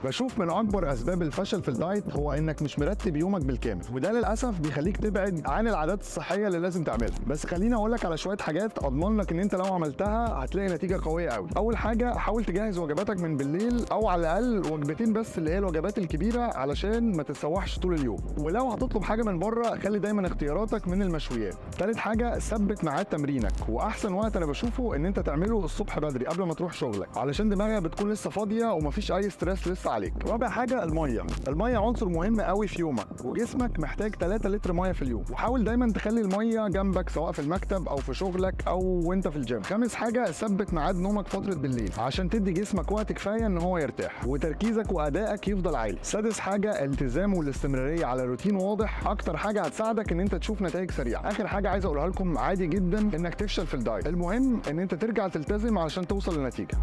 بشوف من اكبر اسباب الفشل في الدايت هو انك مش مرتب يومك بالكامل، وده للاسف بيخليك تبعد عن العادات الصحية اللي لازم تعملها. بس خليني اقول لك على شوية حاجات اضمن لك ان انت لو عملتها هتلاقي نتيجة قوية قوي. اول حاجه، حاول تجهز وجباتك من بالليل، او على الاقل وجبتين بس اللي هي الوجبات الكبيره، علشان ما تتسوحش طول اليوم. ولو هتطلب حاجة من بره، خلي دايما اختياراتك من المشويات. تالت حاجه، ثبت ميعاد تمرينك، واحسن وقت انا بشوفه ان انت تعمله الصبح بدري قبل ما تروح شغلك، علشان دماغك بتكون لسه فاضية ومفيش اي stress لسه عليك. رابع حاجه، الميه. المية عنصر مهم قوي في يومك، وجسمك محتاج 3 لتر مية في اليوم، وحاول دايما تخلي المية جنبك سواء في المكتب او في شغلك او وانت في الجيم. خامس حاجه، ثبت ميعاد نومك فترة بالليل عشان تدي جسمك وقت كفاية ان هو يرتاح وتركيزك وادائك يفضل عالي. سادس حاجه، التزام والاستمرارية على روتين واضح اكتر حاجة هتساعدك ان انت تشوف نتائج سريعه. اخر حاجة عايز اقولها لكم، عادي جدا انك تفشل في الدايت، المهم ان انت ترجع تلتزم علشان توصل لنتيجه.